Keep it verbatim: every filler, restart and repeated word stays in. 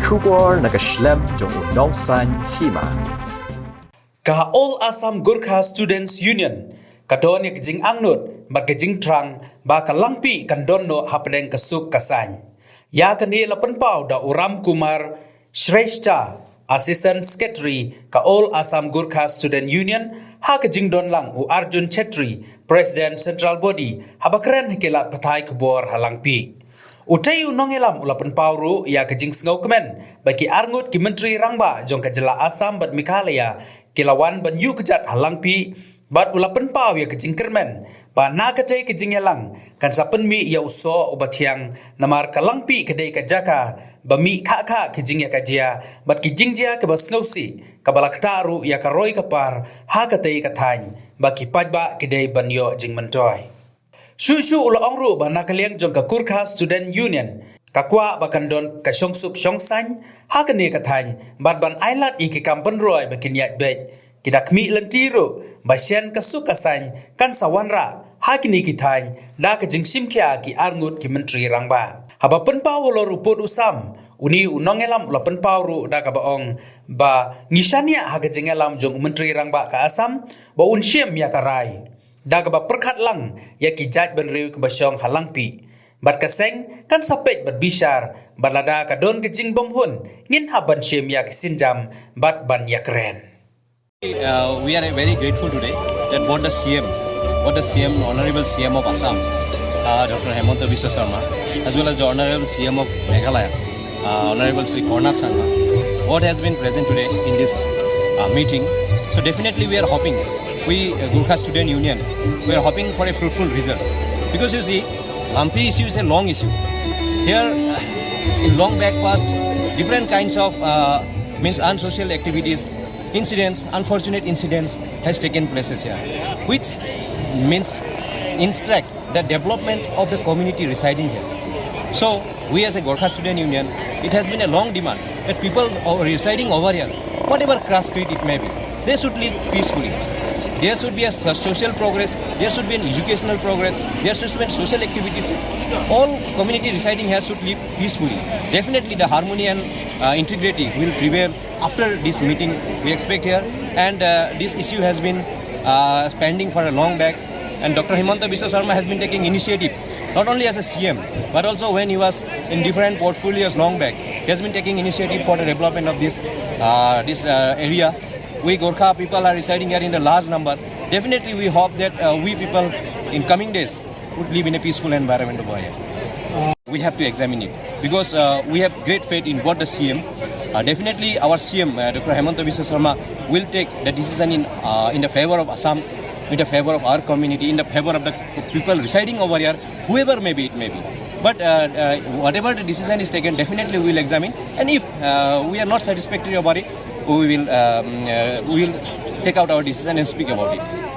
Khubor na ka shlem jong u nongsan hima. Ka All Assam Gorkha Students Union ka don ïa ka jingangnud bad ka jingthrang ba ka Langpih kan don noh hapdeng ka suk ka saiñ. Ïa kane la pynpaw da u Ram Kumar Shrestha, Assistant Secretary ka All Assam Gorkha Student Union, ha ka jingdon lang u Arjun Chetri, President Central Body, haba kren ha ki lad pathai khubor ha Langpih. Utei u nongïalam u la pynpaw ruh ïa ka jingsngewkmen ba ki arngut ki Myntri Rangbah jong ka jylla Assam bad Meghalaya ki la wan ban ïuh kjat ha Langpih, bad u la pynpaw ïa ka jingkyrmen ba na katei ka jingïalang kan sa pynmih ïa u soh uba thiang, namar ka Langpih ka dei ka jaka ba mih khah khah ki jingïakajia bad ki jingjia kiba sngewsih, kaba la ktah ruh ïa ka roi ka par ha katei ka thaiñ ba ki paidbah ki dei ban ïoh jingmyntoi. Shuh shuh u la ong ruh ba na ka liang jong ka Gorkha Student Union ka kwah ba kan don ka shongsuk shongsaiñ ha kane ka thaiñ, bad ban ailad ïa ki kam pynroi ba kin ïaid beit. Ki da khmih lynti ruh ba shen ka suk ka saiñ kan sa wanrah ha kine ki thaiñ da ka jingshim khia ki arngut ki Myntri Rangbah. Haba pynpaw halor u pud u sam, une u nongïalam u la pynpaw ruh da kaba ong ba ngi shaniah ha ka jingïalam jong u Myntri Rangbah ka Assam ba un shim ïa ka rai da kaba pyrkhat lang ïa ki jaitbynriew kiba shong ha Langpih. Bad ka seng kan sa peit bad bishar, bad lada ka don ka jingbymhun ngin hap ban shim ïa ki sienjam bad ban ïakren. Uh, we are very grateful today that what the C M, what the C M, Honorable C M of Assam, uh, Doctor Himanta Biswa Sarma, as well as the Honorable C M of Meghalaya, uh, Honorable Shri Conrad Sangma, what has been present today in this uh, meeting. So definitely we are hoping, we uh, Gorkha Student Union, we are hoping for a fruitful result. Because you see, Langpih issue is a long issue. Here, uh, in long back past, different kinds of uh, means unsocial activities, incidents, unfortunate incidents has taken places here, which means instruct the development of the community residing here. So we as a Gorkha Student Union, it has been a long demand that people o- residing over here, whatever caste creed it may be, they should live peacefully. There should be a so- social progress, there should be an educational progress, there should be social activities. All community residing here should live peacefully. Definitely the harmony and uh, integrity will prevail after this meeting, we expect here. And uh, this issue has been uh, pending for a long back. And Doctor Himanta Biswa Sarma has been taking initiative, not only as a C M, but also when he was in different portfolios long back. He has been taking initiative for the development of this, uh, this uh, area. We Gorkha people are residing here in a large number. Definitely, we hope that uh, we people in coming days would live in a peaceful environment over here. We have to examine it because uh, we have great faith in what the C M. Uh, definitely, our C M, uh, Doctor Himanta Biswa Sarma, will take the decision in uh, in the favor of Assam, in the favor of our community, in the favor of the people residing over here. Whoever may be it may be, but uh, uh, whatever the decision is taken, definitely we will examine. And if uh, we are not satisfactory about it, we will um, uh, we will take out our decision and speak about it.